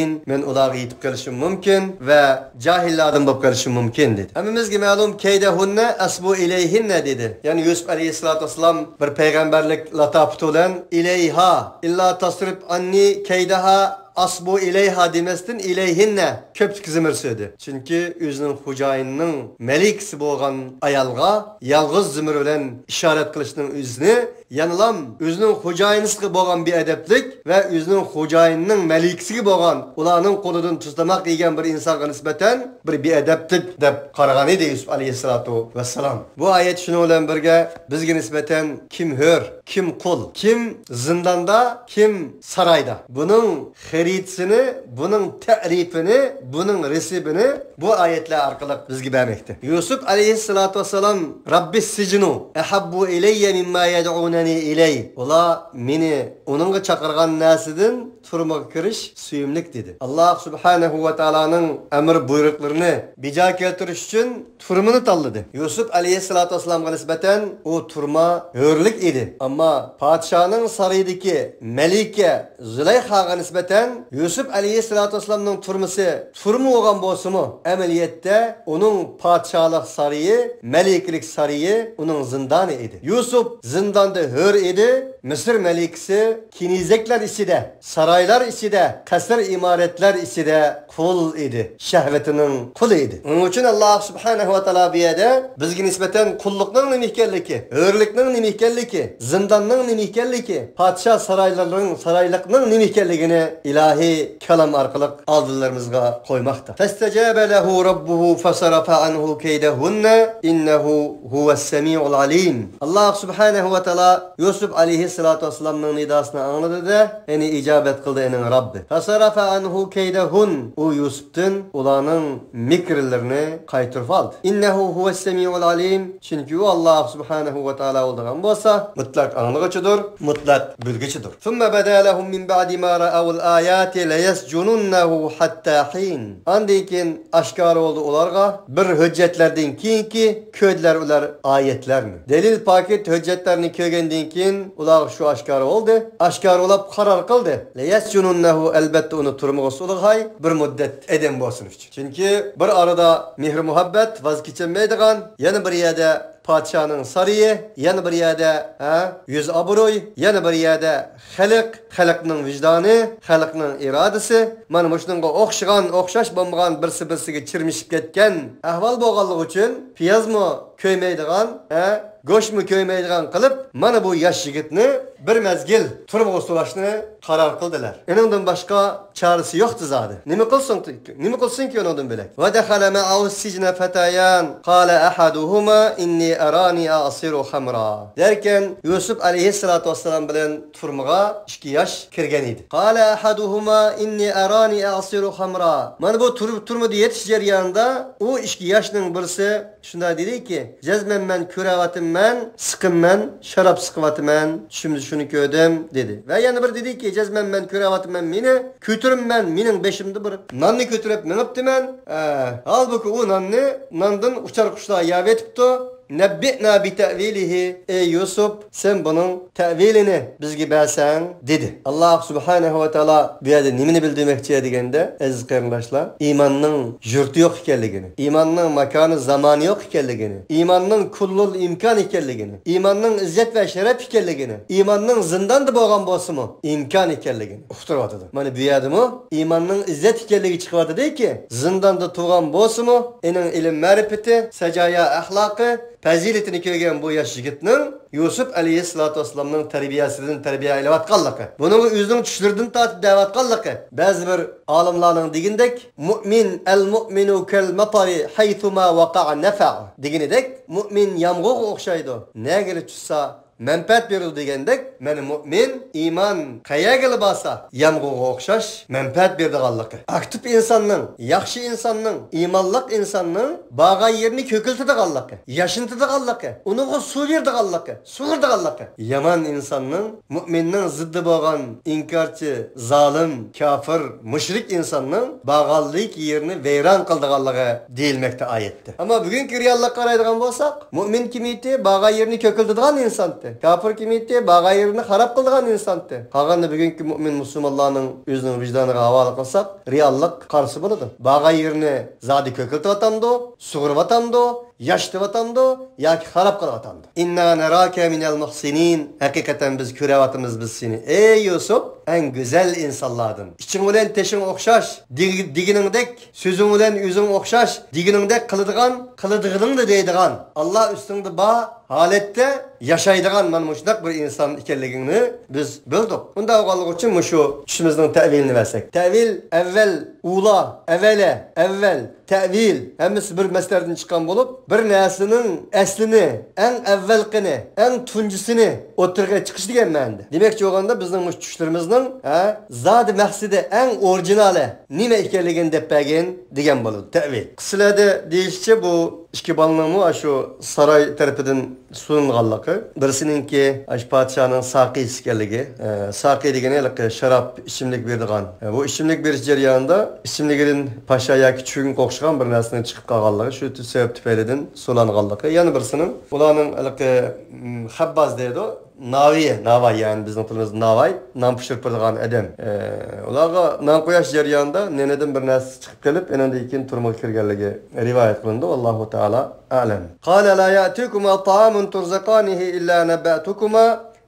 مەن ئۇلارغا يېتىپ قېلىشىم مۇمكىن ۋە جاھىللاردىن بولۇپ قېلىشىم مۇمكىن، دېدى. ھەممىمىزگە مەلۇم، كيدهن أصب إليهن دېدى. يەنى يۈسۈپ ئەلەيھىسسالاتۇ ۋەسسالام بىر پەيغەمبەرلىك لاتاپىتى بىلەن إليها، إلا تصرف عني كيدها أصب إليها دېمەستىن، إليهن كۆپلۈك زىمىر سۆزلىدى. چۈنكى ئۆزىنىڭ خوجايىنىنىڭ مەلىكىسى بولغان ئايالغا يالغۇز زىمىر بىلەن ئىشارەت قىلىشنىڭ ئۆزىنى يەنىلام ئۆزىنىڭ خوجايىنىسىغا بولغان بىئەدەپلىك ۋە ئۆزىنىڭ خوجايىنىنىڭ مەلىكىسىگە بولغان، ئۇلارنىڭ قولىدىن تۇز تاماق يېگەن بىر ئىنسانغا نىسبەتەن بىر بىئەدەپلىك دەپ قارىغان ئىدى يۈسۈپ ئەلەيھىسسالاتۇ ۋەسسالام. بۇ ئايەت شۇنىڭ بىلەن بىرگە بىزگە نىسبەتەن كىم ھۆر، كىم قۇل، كىم زىنداندا، كىم سارايدا، بۇنىڭ خەرىتىسىنى، بۇنىڭ تەرىپىنى، بۇنىڭ رېسىپىنى بۇ ئايەتلەر ئارقىلىق بىزگە بەرمەكتە. يۈسۈپ ئەلەيھىسسالاتۇ ۋەسسالام، رەببى سىجنۇ ئەھەببۇ ئىلەييە مىمما يەدئۇنەنى ئىلەي. ئۇلار مېنى ئۇنىڭغا چاقىرغان نەرسىدىن تۈرمىگە كىرىش سۆيۈملۈك، دېدى. ئاللاھ سۇبھانەھۇ ۋە تائالانىڭ ئەمر بۇيرۇقلىرىنى بىجا كەلتۈرۈش ئۈچۈن تۈرمىنى تاللىدى. يۈسۈپ ئەلەيھىسسالاتۇ ۋەسسالامغا نىسبەتەن ئۇ تۈرمە ھۆرلۈك ئىدى. ئەمما پادىشاھنىڭ سارىيىدىكى مەلىكە زۇلەيخاغا نىسبەتەن يۈسۈپ ئەلەيھىسسالاتۇ ۋەسسالامنىڭ تۈرمىسى تۈرمە بولغان بولسىمۇ، ئەمەلىيەتتە ئۇنىڭ پادىشاھلىق سارىيى، مەلىكىلىك سارىيى ئۇنىڭ زىندانى ئىدى. يۈسۈپ زىنداندا ھۆر ئىدى، مىسىر مەلىكىسى كېنىزەكلەر ئىچىدە، سارايلار ئىچىدە، قەسىر ئىمارەتلەر ئىچىدە قۇل ئىدى، شەھۋىتىنىڭ قۇلى ئىدى. ئۇنىڭ ئۈچۈن ئاللاھ سۇبھانەھۇ ۋە تائالا بۇ يەردە بىزگە نىسبەتەن قۇللۇقنىڭ نېمە ئىكەنلىكى، ھۆرلۈكنىڭ نېمە ئىكەنلىكى، زىنداننىڭ نېمە ئىكەنلىكى، پادىشاھ سارايلىرىنىڭ، سارايلىقنىڭ نېمە ئىكەنلىكىنى ئىلاھىي كالام ئارقىلىق ئالدىلىرىمىزغا قويماقتا. فاستجاب له ربه فصرف عنه كيدهن إنه هو السميع العليم. ئاللاھ سۇبھانەھۇ ۋە تائالا يۈسۈپ ئەلەيھىسسالاتۇ ۋەسسالامنىڭ نىداسىنى ئاڭلىدى-دە، يەنى ئىجابەت قىلدى ئېنىڭ رەببى. فصرف عنه كيدهن، ئۇ يۈسۈپتىن ئۇلارنىڭ مىكىرلىرىنى قايتۇرۇپ ئالدى. إنه هو السميع العليم، چۈنكى ئۇ ئاللاھ سۇبھانەھۇ ۋە تائالا بولىدىغان بولسا، مۇتلەق ئاڭلىغۇچىدۇر، مۇتلەق بىلگۈچىدۇر. ثم بدا لهم من بعد ما رأوا الآيات ليسجننه حتى حين. ئاندىن كېيىن ئاشكارا بولدى ئۇلارغا بىر ھۆججەتلەردىن كېيىنكى، كۆردىلەر ئۇلار ئايەتلەرنى. دەلىل پاكىت ھۆججەتلەرنى كۆرگەندىن كېيىن ئۇلارغا شۇ ئاشكارا بولدى. ئاشكارا بولۇپ قارار قىلدى. ليسجننه، ئەلبەتتە ئۇنى تۈرمىگە سولىغاي، بىر مۇددەت ئادەم بولسۇن ئۈچۈن. چۈنكى بىر ئارىدا مېھرى مۇھەببەت، ۋاز كېچەلمەيدىغان، يەنە بىر يەردە پادىشاھنىڭ سارىيى، يەنە بىر يەردە، ھە، يۈز ئابرۇي، يەنە بىر يەردە خەلق، خەلقنىڭ ۋىجدانى، خەلقنىڭ ئىرادىسى، مانا مۇشۇنىڭغا ئوخشىغان، ئوخشاش بولمىغان، بىرسى بىرسىگە چىرمىشىپ كەتكەن ئەھۋال بولغانلىقى ئۈچۈن، پىيازمۇ كۆيمەيدىغان، ھە، گۆشمۇ كۆيمەيدىغان قىلىپ، مانا بۇ ياش يىگىتنى بىر مەزگىل تۈرمىگە سولاشنى قارار قىلدىلەر. ئېنىڭدىن باشقا چارىسى يوقتى زادى. نېمە قىلسۇن، نېمە قىلسۇنكى ئۇنىڭدىن بۆلەك؟ ودخل معه السجن فتيان قال أحدهما إني أراني أعصر خمرا. دەركەن، يۈسۈپ ئەلەيھىسسالاتۇ ۋەسسالام بىلەن تۈرمىگە ئىككى ياش كىرگەن ئىدى. قال أحدهما إني أراني أعصر خمرا. مانا بۇ تۈر-، تۈرمىدە يېتىش جەريانىدا ئۇ ئىككى ياشنىڭ بىرسى شۇنداق دېدىكى، جەزمەن مەن كۆرەۋاتىمەن، سىقىمەن، شاراب سىقىۋاتىمەن، چۈشۈمدە شۇنى كۆردۈم، دېدى. ۋە يەنە بىر دېدىكى، جەزمەن مەن كۆرەۋاتىمەن مېنى، كۆتۈرۈممەن، مېنىڭ بېشىمدا بىر ناننى كۆتۈرۈپ مېڭىپتىمەن. ئە، ھالبۇكى، ئۇ ناننى، ناندىن ئۇچار قۇشلار يەۋېتىپتۇ. نەببىئنا بىتەۋىلىھى، ئەي يۈسۈپ، سەن بۇنىڭ تەۋىلىنى بىزگە بەرسەڭ، دېدى. ئاللاھ سۇبھانەھۇ ۋە تائالا بۇ يەردە نېمىنى بىلدۈرمەكچى دېگەندە، ئەزىز قېرىنداشلار، ئىماننىڭ يۇرتى يوق ئىكەنلىكىنى، ئىماننىڭ ماكانى زامانى يوق ئىكەنلىكىنى، ئىماننىڭ كۇللۇل ئىمكان ئىكەنلىكىنى، ئىماننىڭ ئىززەت ۋە شەرەپ ئىكەنلىكىنى، ئىماننىڭ زىنداندا بولغان بولسىمۇ ئىمكان ئىكەنلىكىنى ئۇقتۇرۇۋاتىدۇ. مانا بۇ يەردىمۇ ئىماننىڭ ئىززەت ئىكەنلىكى چىقىۋاتىدۇكى، زىنداندا تۇرغان بولسىمۇ، ئېنىڭ ئىلىم مەرىپىتى، سەجايا ئەخلاقى، پەزىلىتىنى كۆرگەن بۇ ياش يىگىتنىڭ يۈسۈپ ئەلەيھىسسالاتۇ ۋەسسالامنىڭ تەربىيەسىدىن تەربىيە ئېلىۋاتقانلىقى، بۇنىڭغا ئۆزىنىڭ چۈشلىرىدىن تارتىپ دەۋاتقانلىقى، بەزى بىر ئالىملارنىڭ دېگىنىدەك، مۇئمىن، ئەل مۇئمىنۇ كەل مەتەرى ھەيسۇما ۋەقەئە نەفەئە دېگىنىدەك، مۇئمىن يامغۇرغا ئوخشايدۇ، نەگىلا چۈشسە مەنپەئەت بېرىدۇ دېگەندەك، مانا مۇئمىن ئىمان قەيەرگىلا بارسا، يامغۇرغا ئوخشاش مەنپەئەت بېرىدىغانلىقى. ئاكتىپ ئىنساننىڭ، ياخشى ئىنساننىڭ، ئىمانلىق ئىنساننىڭ بارغان يېرىنى كۆكلىتىدىغانلىقى، ياشنىتىدىغانلىقى، ئۇنىڭغا سۇ بېرىدىغانلىقى، سۇغۇرىدىغانلىقى. يامان ئىنساننىڭ، مۇئمىننىڭ زىددى بولغان ئىنكارچى، زالىم، كاپىر، مۇشرىك ئىنساننىڭ بارغانلىك يېرىنى ۋەيران قىلىدىغانلىقى دېيىلمەكتە ئايەتتە. ئەمما بۈگۈنكى رېئاللىققا قارايدىغان بولساق، مۇئمىن كىمىيىتى بارغان يېرىنى كۆكلىتىدىغان ئىنسانتى. كاپىر كىمىيىتى بارغان يېرىنى خاراب قىلىدىغان ئىنسانتى. قالغاندا بۈگۈنكى مۇئمىن مۇسۇلمانلارنىڭ ئۆزىنىڭ ۋىجدانىغا ھاۋالە قىلساق، رېئاللىق قارىسا بولىدۇ. بارغان يېرىنى زادى كۆكلىتىۋاتامدۇ، سۇغۇرۇۋاتامدۇ، ياشىتىۋاتامدۇ ياكى خاراب قىلىۋاتامدۇ؟ ئىننا ناراكە مىنەل مۇھسىنىن. ھەقىقەتەن بىز كۆرەۋاتىمىز بىز سېنى، ئەي يۈسۈپ، ئەڭ گۈزەل ئىنسانلاردىن. ئىچىڭ بىلەن تېشىڭ ئوخشاش، دېگ-، دېگىنىڭدەك، سۆزۈڭ بىلەن ئۆزۈڭ ئوخشاش، دېگىنىڭدەك قىلىدىغان، قىلىدىغىنىڭنى دەيدىغان، ئاللا ئۈستۈڭدە بار ھالەتتە ياشايدىغان مانا مۇشۇنداق بىر ئىنسان ئىكەنلىكىڭنى بىز بىلدۇق. ئۇنداق بولغانلىقى ئۈچۈن مۇشۇ چۈشىمىزنىڭ تەۋىلىنى بەرسەك. تەۋىل ئەۋۋەل ئۇلا، ئەۋەلە، ئەۋۋەل، تەۋىل، ھەممىسى بىر مەسدەردىن چىققان بولۇپ، بىر نەرسىنىڭ ئەسلىنى، ئەڭ ئەۋۋەلقىنى، ئەڭ تۇنجىسىنى ئوتتۇرىغا چىقىشى دېگەن مەنىدە. دېمەكچى بولغاندا، بىزنىڭ مۇشۇ چۈشلىرىمىزنىڭ، ھە، زادى مەقسىتى ئەڭ ئورىجىنالى نېمە ئىكەنلىكىنى دەپ بەرگىن دېگەن بولىدۇ، تەۋىل. سىلەردە دېيىشىچە، بۇ ئىككى بالىنىڭمۇ ئاشۇ ساراي تەرىپىدىن سۇنۇلغانلىقى، بىرسىنىڭكى ئاشۇ پادىشاھنىڭ ساقىيسى ئىكەنلىكى، ئە، ساقىي دېگىنى ھېلىقى شاراب ئىچىملىك بېرىدىغان. ئە، بۇ ئىچىملىك بېرىش جەريانىدا ئىچىملىكىدىن پاشا ياكى چۈۋۈگۈنگە ئوخشىغان بىر نەرسىنىڭ چىقىپ قالغانلىقى، شۇ سەۋەب تۈپەيلىدىن سۇلانغانلىقى. يەنە بىرسىنىڭ ئۇلارنىڭ ھېلىقى، م، خەبباز دەيدۇ، ناۋىي، ناۋاي، يەنى بىزنىڭ تىلىمىزدا ناۋاي، نان پىشۇرۇپ بېرىدىغان ئادەم. ئە، ئۇلارغا نان قويۇش جەريانىدا نېنىدىن بىر نەرسە چىقىپ قېلىپ، ئېنىڭدىن كېيىن تۈرمىگە كىرگەنلىكى رىۋايەت قىلىنىدۇ. ۋاللاھۇ تائالا ئەلەم. قال لا يأتيكما طعام ترزقانه إلا نبأتكما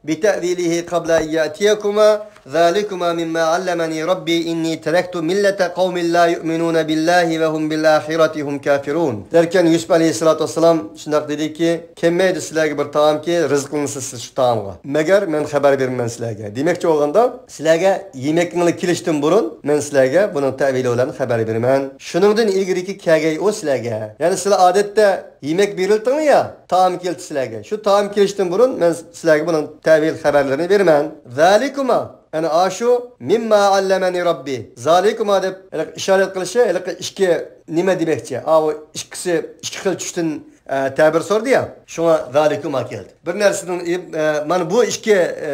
بتأويله قبل أن يأتيكما ذلكما مما علمني ربي إني تركت ملة قوم لا يؤمنون بالله وهم بالآخرة هم كافرون. دەركەن يۈسۈپ ئەلەيھىسسالاتۇ ۋەسسالام شۇنداق دېدىكى، كەلمەيدۇ سىلەرگە بىر تائامكى، رىزىقلىنىسىز سىز شۇ تائامغا. مەگەر مەن خەۋەر بېرىمەن سىلەرگە. دېمەكچى بولغاندا، سىلەرگە يېمەكلىرىڭلار كېلىشتىن بۇرۇن مەن سىلەرگە بۇنىڭ تەۋىلى بىلەن خەۋەر بېرىمەن. شۇنىڭدىن ئىلگىرىكى كەلگەي ئۇ سىلەرگە. يەنى سىلەر ئادەتتە يېمەك بېرىلتىڭلار يا، تائام كېلىدۇ سىلەرگە. شۇ تائام كېلىشتىن بۇرۇن مەن سىلەرگە بۇنىڭ تەۋىل خەۋەرلىرىنى بېرىمەن. ذلكما، يەنى ئاشۇ، مىمما ئەللەمەنى رەببى. ذلكما دەپ ھېلىقى ئىشارەت قىلىشى، ھېلىقى ئىككى نېمە دېمەكچى؟ ئاۋۇ ئىككىسى، ئىككى خىل چۈشتىن، ئە، تەبىر سورىدى يا. شۇڭا ذلكما كەلدى. بىر نەرسىنىڭ، ئە، مانا بۇ ئىككى، ئە،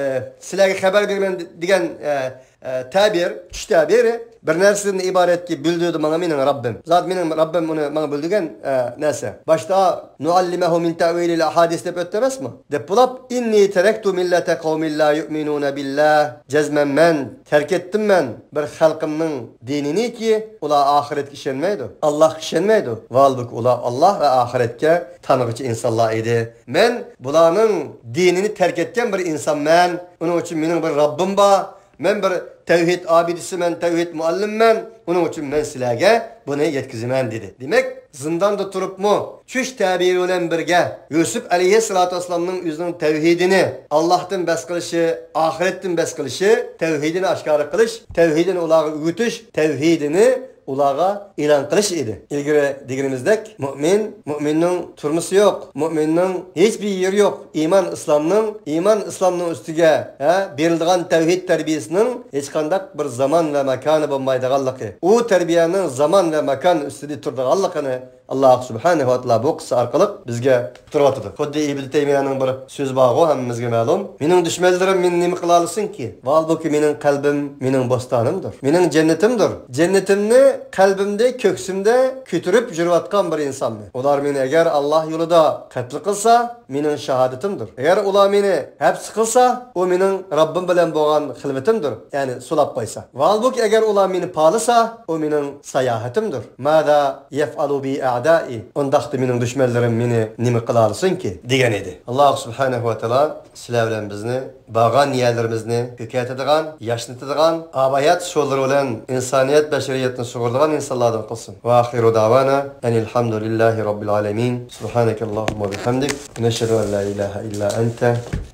سىلەرگە خەۋەر بېرىمەن دېگەن، ئە، ئە، تەبىر، چۈش تەبىرى بىر نەرسىدىن ئىبارەتكى بىلدۈردى ماڭا مېنىڭ رەببىم. زادى مېنىڭ رەببىم ئۇنى ماڭا بىلدۈرگەن، ئە، نەرسە. باشتا نۇئەللىمەھۇ مىن تەئۋىلىل ئەھادىس دەپ ئۆتتى ئەمەسمۇ؟ دەپ بولاپ، ئىننى تەرەكتۇ مىللەتە قەۋمىن لا يۇئمىنۇنە بىللا. جەزمەن مەن تەرك ئەتتىم مەن بىر خەلقىمنىڭ دىنىنىكى، ئۇلار ئاخىرەتكە ئىشەنمەيدۇ، ئاللاھقا ئىشەنمەيدۇ. ۋاھالبۇكى، ئۇلار ئاللاھ ۋە ئاخىرەتكە تانغۇچى ئىنسانلار ئىدى. مەن بۇلارنىڭ دىنىنى تەرك ئەتكەن بىر ئىنسانمەن. ئۇنىڭ ئۈچۈن مېنىڭ بىر رەببىم بار. مەن بىر تەۋھىد ئابىدىسىمەن، تەۋھىد مۇئەللىمىمەن، ئۇنىڭ ئۈچۈن مەن سىلەرگە بۇنى يەتكۈزىمەن، دېدى. دېمەك، زىنداندا تۇرۇپمۇ چۈش تەبىرى بىلەن بىرگە يۈسۈپ ئەلەيھىسسالاتۇ ۋەسسالامنىڭ ئۆزىنىڭ تەۋھىدىنى، ئاللاھتىن بەس قىلىشى، ئاخىرەتتىن بەس قىلىشى، تەۋھىدىنى ئاشكارا قىلىش، تەۋھىدىنى ئۇلارغا ئۆگىتىش، تەۋھىدىنى ئۇلارغا ئېلان قىلىش ئىدى. ئىلگىرى دېگىنىمىزدەك، مۆمىن، مۆمىننىڭ تۈرمىسى يوق، مۆمىننىڭ ھېچبىر يېرى يوق. ئىمان ئىسلامنىڭ، ئىمان ئىسلامنىڭ ئۈستىگە، ھە، بېرىلىدىغان تەۋھىد تەربىيىسىنىڭ ھېچقانداق بىر زامان ۋە ماكانى بولمايدىغانلىقى، ئۇ تەربىيەنىڭ زامان ۋە ماكان ئۈستىدە تۇرىدىغانلىقىنى ئاللاھ سۇبھانەھۇ ۋە تائالا بۇ قىسسە ئارقىلىق بىزگە ئۇقتۇرۇۋاتىدۇ. خۇددى ئىبن تەيمىيەنىڭ بىر سۆزى بارغۇ، ھەممىمىزگە مەلۇم: مېنىڭ دۈشمەنلىرىم مېنى نېمە قىلالىسۇنكى؟ ۋاھالبۇكى، مېنىڭ قەلبىم مېنىڭ بوستانىمدۇر، مېنىڭ جەننىتىمدۇر. جەننىتىمنى قەلبىمدە، كۆكسۈمدە كۆتۈرۈپ يۈرۈۋاتقان بىر ئىنسانمەن. ئۇلار مېنى ئەگەر ئاللاھ يولىدا قەتل قىلسا، مېنىڭ شاھادىتىمدۇر. ئەگەر ئۇلار مېنى ھەپس قىلسا، ئۇ مېنىڭ رەببىم بىلەن بولغان خىلۋىتىمدۇر، يەنى سولاپ قويسا. ۋاھالبۇكى، ئەگەر ئۇلار مېنى پالىسا، ئۇ مېنىڭ ساياھىتىمدۇر. ماذا يەفئەلۇ بى ئەئدائى؟ ئۇنداقتا مېنىڭ دۈشمەنلىرىم مېنى نېمە قىلالىسۇنكى؟ دېگەن ئىدى. ئاللاھ سۇبھانەھۇ ۋە تائالا سىلەر بىلەن بىزنى بارغان يەرلىرىمىزنى كۆكەرتىدىغان، ياشنىتىدىغان، ئابايات سۇلىرى بىلەن ئىنسانىيەت بەشەرىيەتنى سۇغۇرىدىغان ئىنسانلاردىن قىلسۇن. ۋە ئاخىرۇ دەۋانا ئەنىل ھەمدۇلىللاھى رەببىل ئالەمىن. سۇبھانەكەللاھۇممە ۋە بىھەمدىك. نەشھەدۇ ئەن لا ئىلاھە ئىللا ئەنتە.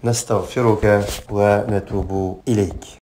نەستەغفىرۇكە ۋە نەتۇبۇ ئىلەيك.